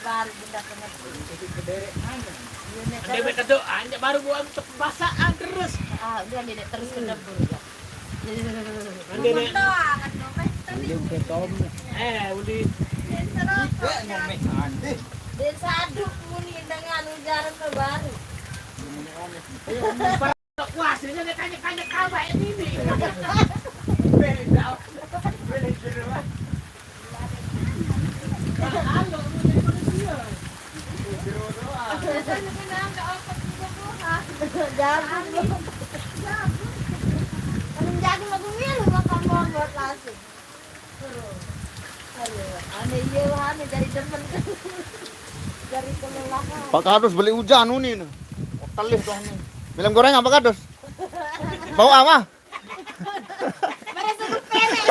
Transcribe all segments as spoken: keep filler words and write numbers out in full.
Baru bunda pengerti. Iya, nih, terus. Dia kata, "Anjak baru buang untuk basaan terus." Ah, udah, dia terus ke dapur, ya. Nanti, Nek. Doang, kan, Nek. Tadi. Uli ke Tom. Eh, Uli. Dia serokok, ya. Dia saduk muni dengan ujaran ke baru. Wah, sini dia tanya-tanya kabar ini nih. Beda. Beda, beda. Jagung. Kalau jagung lagu milu makan momot langsung. Aduh, aneh iya, aneh jadi demen. Dari kelelahan. Pak Kadus beli hujan uni nih. Telih tuh nih. Minum goreng apa Kadus? Bau apa? Merah suruh perek.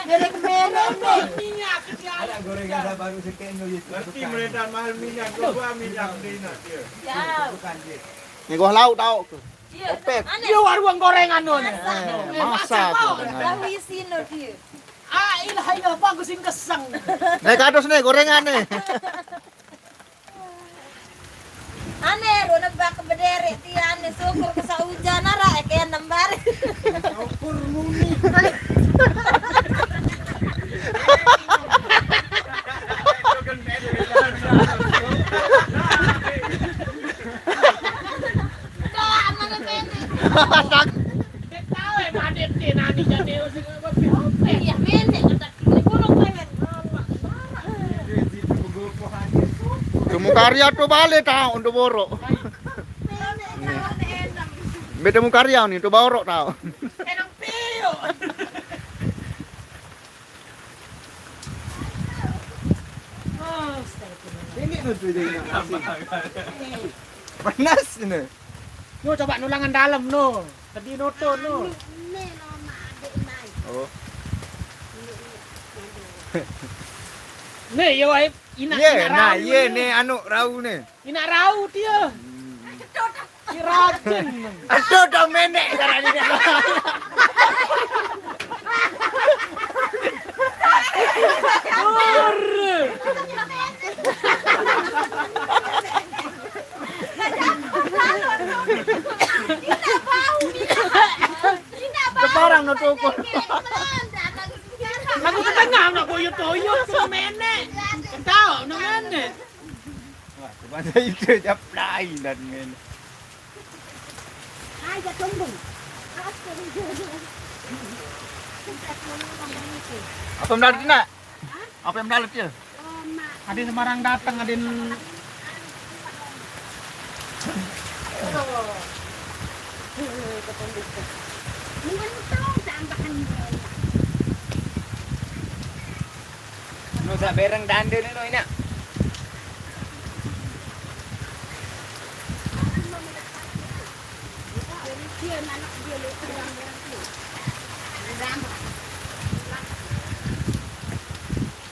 Merek merah nih. Ada goreng ada baru sekian dulu itu. Nanti meredan mahal minyak, gua minyak di nanti. Ya. Bukan dia. Nih gua lauk tau. Iya. Opet. Aneh. Iya, warung gorengan no nih. Eh, masa gorengan? Tahu isi no dia. Ah, ilah, ilah, bagus sing keseng. Nih, Kadus nih, gorengan nih. Aneh, ro nebak berderet ti aneh, syukur ke saujan ara, eh, ke enam bar. Syukur muni. Doa mana pendek. Dia tahu, eh, Madep dia nani jadi sing apa, pi, apa? Iya, pendek, kata dia, burung lewat. Temu karya tuh balik tau untuk borok. Beda mu karya nih, tuh borok tau. Enam piu. Ini tuh jadi panas ini. Yo, coba nulangan dalam no. Tadi noto no. Oh. Nih, yo, ai, inak, iye, inak nah, rau iye, nih. Nih, anu, rau nih. Inak rau dia. Hmm. Si rajin. Aduh, dah menek, caranya. Ur. Sebarang no tukul. Aku ke tengah nak boyot-boyot ke menek. Tahu no menek. Wah, cuma saya itu jap lain dan menek. Aja tumbung. Apa yang menarik nak? Apa yang menarik ya? Adin Semarang datang, Adin. Nusa bereng dande ni no ina.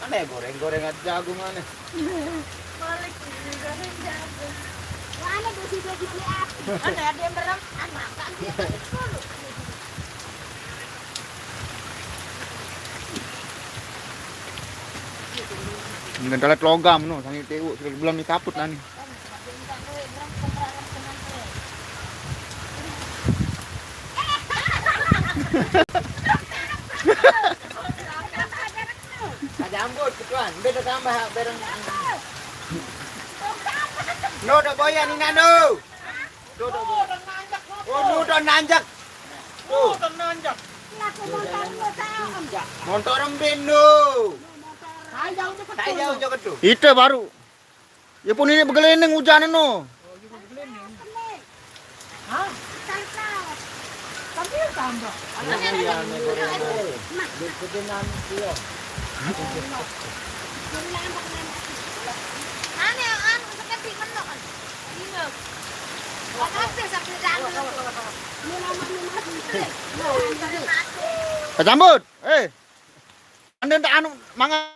Mana ya goreng-gorengan jagung mana? Balik ini goreng jagung. Mana tuh si bagi beli aku? Mana ada yang berang? Anak kan dia balik dulu. Ngedalat logam no, sangi tewuk, sudah bulan ni kaput nani. Jambut, ketuan, beda tambah, bareng. No, dah boyan, Ina, no. Tuh, tuh, tuh. Oh, nu udah nanjak. Tuh. Udah nanjak. Montor embin, nu. Saya jauh jauh ketu. Itu baru. Ya pun ini begelendeng hujan no. Hah? Tapi tambah. Iya, nih, goreng. Ikutin anu, iya. Ane, anu, seketik menok. Iya. Apa sih sampai dah? Kacambut. Eh. Anda tak anu mangan.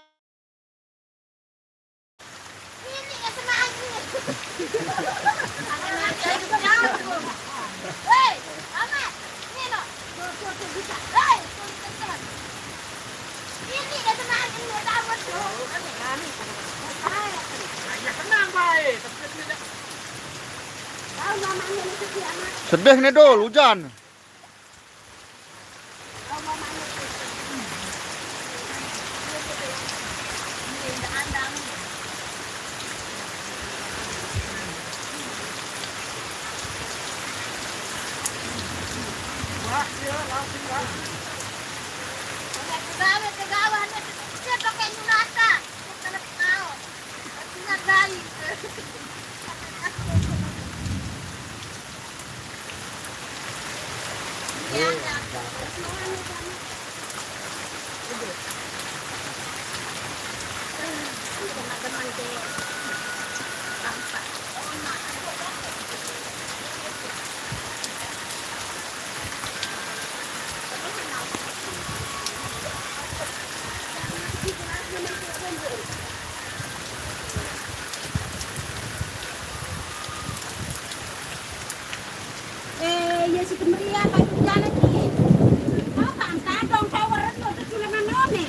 Sedih nih, Dul, hujan. Eh, iya si Kemerian, Pak Jana ki. Apa angkat dong, tower itu, itu cuma none.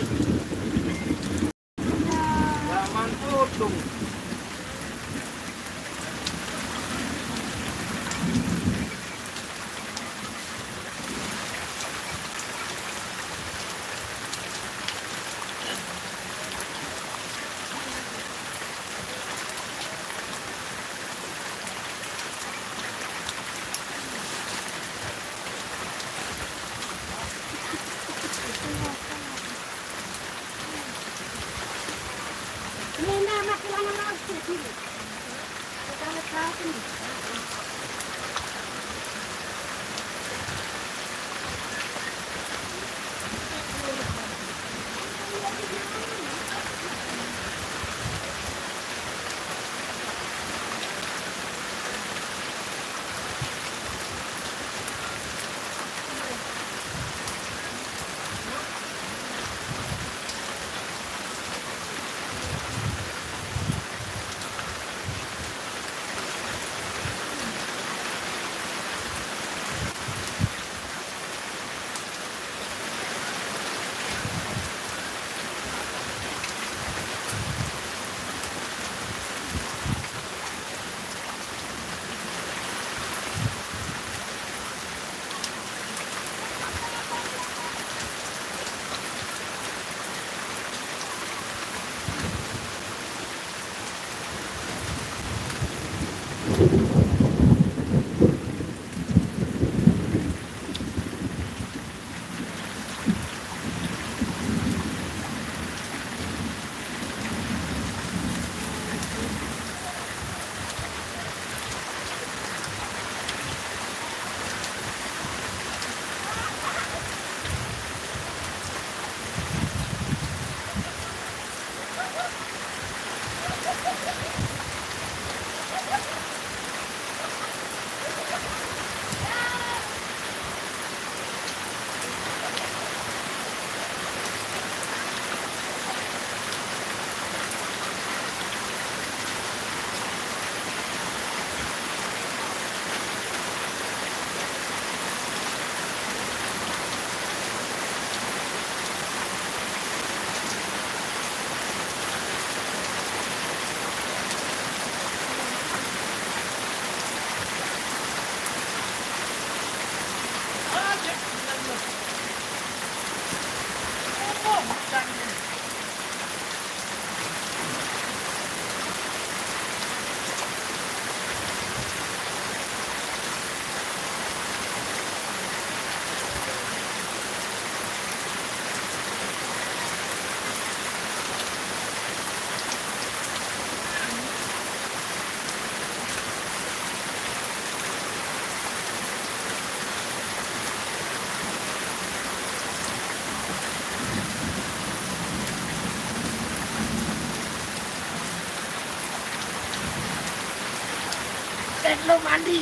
Belum mandi.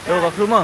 Tuh, Kak Suma.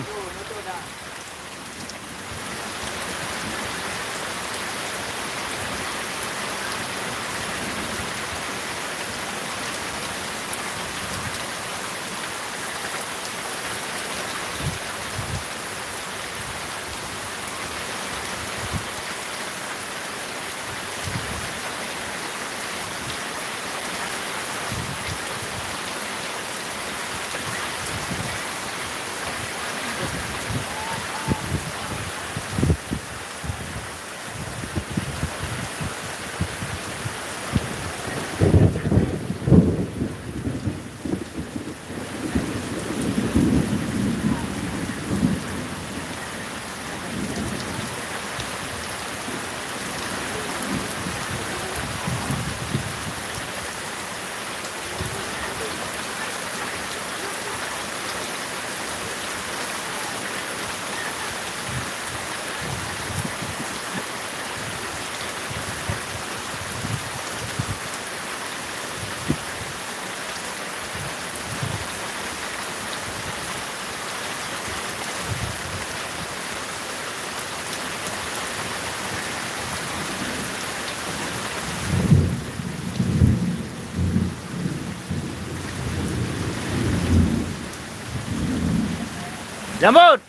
Jambut.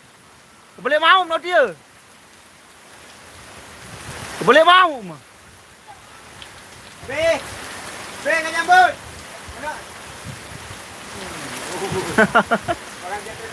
Kebalik mau no dia. Kebalik mau. Be. Be, ke jambut. Mana? Orang jatuh.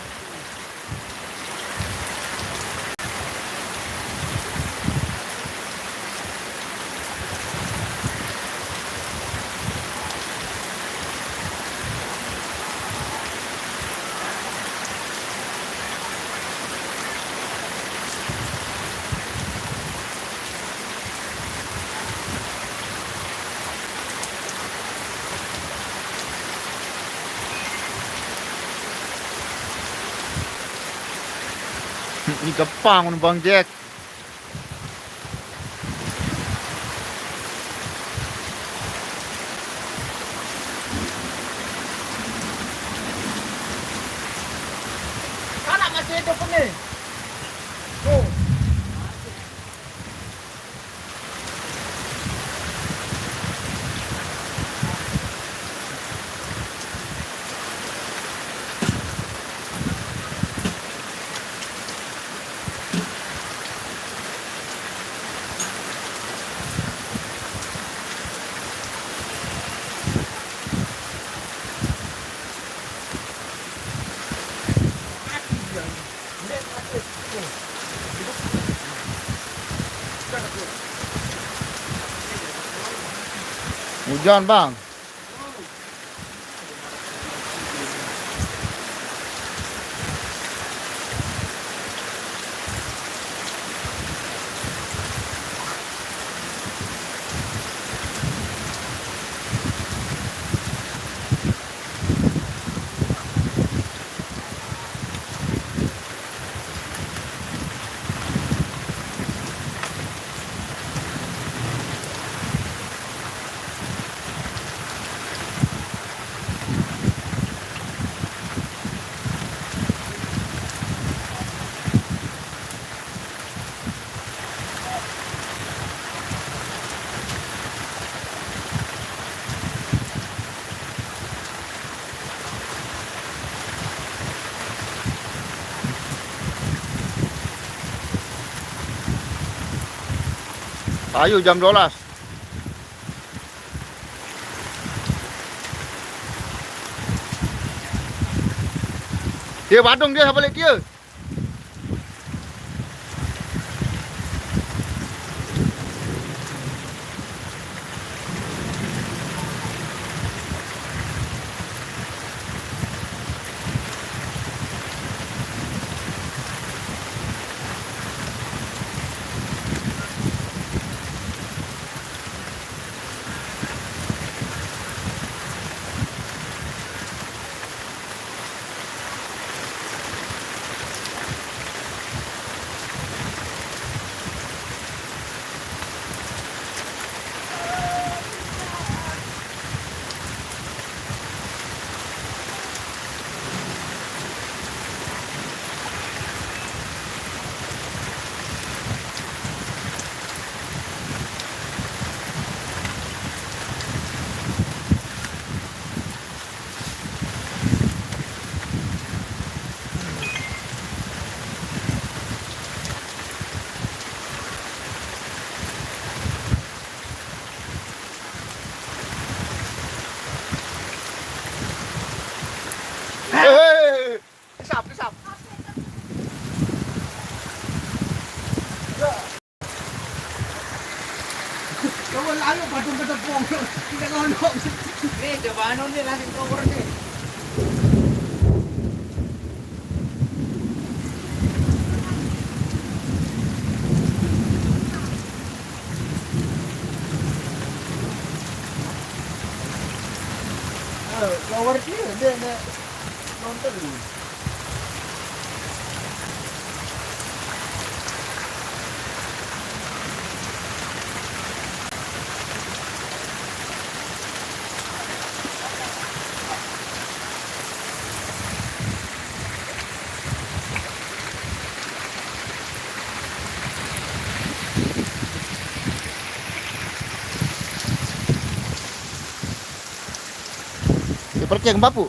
Ni kepang Bang Jack. Anak masih hidup ni. Tuh. Hujan, Bang. Ayo jam dua belas. Dia badung dia balik dia. Hei, hei, hei. Kesap, kesap. Kawan lalu patung ketepung. Kita ngondok. Ni coba anu ni langsung keluar ni. Eh, keluar dia, dia, dia nonton. Dia percaya ke bapu.